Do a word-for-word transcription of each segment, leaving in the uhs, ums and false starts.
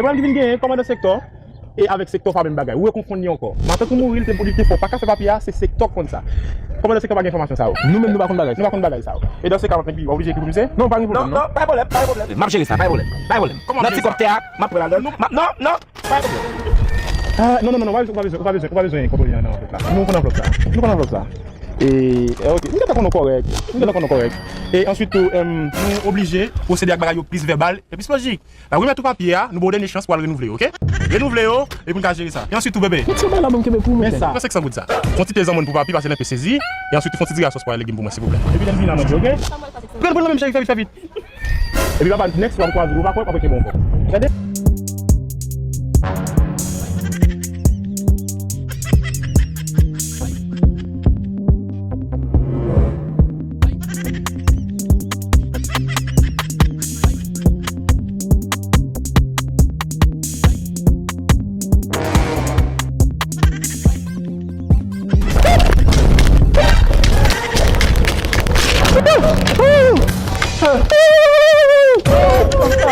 Pwoblèm ki vin genyen, kòmandan sektè, e avèk sektè pa menm bagay. Ou rekonfonn li ankò. Matant ou mouri, li te pou li te fò. Pa ka fè papye a, se sektè k konn sa. Kòmandan sektè pa gen enfòmasyon sa yo. Nou menm nou pa konn bagay sa. Nou pa konn bagay sa yo. E dan se ka, matant li oblije ekri pou misye? Non, pa gen pwoblèm, non. Non, non, pa gen pwoblèm, pa gen pwoblèm. M ap jere sa, pa gen pwoblèm, pa gen pwoblèm. Kòman m ap jere sa? Nan ti kòb tè a, m ap pran ladan nou. M ap, non, non, non, non, pa bezwen, ou pa bezwen, ou pa bezwen, ou pa bezwen kontwole an nan anvlòp la. Nou konn anvlòp la. Nou konn anvlòp la. E, e, ok. M gentan konn ou kòrèk. M gentan konn ou kòrèk. E answit tou, em, nou oblije pwosede ak bagay yo plis vèbal e plis lojik. N ap remèt ou papye a, nou ba w dènye chans pou w al renouvle yo, ok? Renouvle yo, epi n ka jere sa. E answit tou, bebe. Mete yon bagay la ban m kenbe pou mwen. Men sa. Pran senk san goud sa. Fè yon ti peze moun pou papi, pase l enpe sezi. E answit, fè yon ti diri a sòs pou al legim pou mwen, silvouplè. Epi lè n vini la manje, ok? Pran, pran nan men m, cheri, fè vit, fè vit. Epi papa, next fwa m kwaze w, ou pa kwè, w ap kenbe ankò. Gade.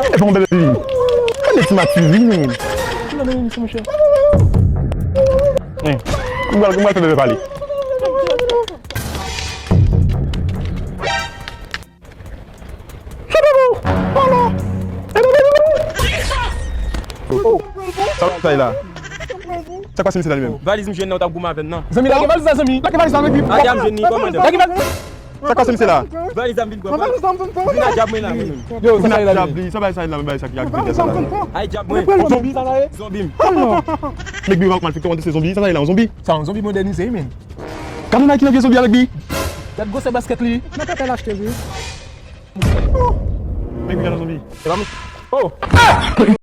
E bon, bebe vini. Gade ti mati vini. Gade vini, monchè. Wi. Mwen pral, mwen pral fè bebe pale. Oh, oh. Sa w ap fè la? Sa k pase misye la li menm? Valiz m jwenn nan, w t ap goumen avè m nan. Zanmi, lage valiz la, zanmi. Lage valiz la, lage valiz la. Lage valiz. Sa k pase misye la? Valiz la m vin pran. Vin ak djab mwen la, mwen menm. Yo, sa sa ye la, djab li, sa bay sa la, bay sa ki ak djab la. Ay djab mwen. Ou zonbi sa sa ye? Zonbi m. Nèg li w ap malfektè, se zonbi, sa sa ye la, yon zonbi? Sa yon zonbi modènize, wi, men. Gad yon nèg ki nan vye zonbi avèk li. Gad gwosè basket li. Nan pèpè l achte, wi. Nèg li nan zonbi. Se pa mwen. Oh!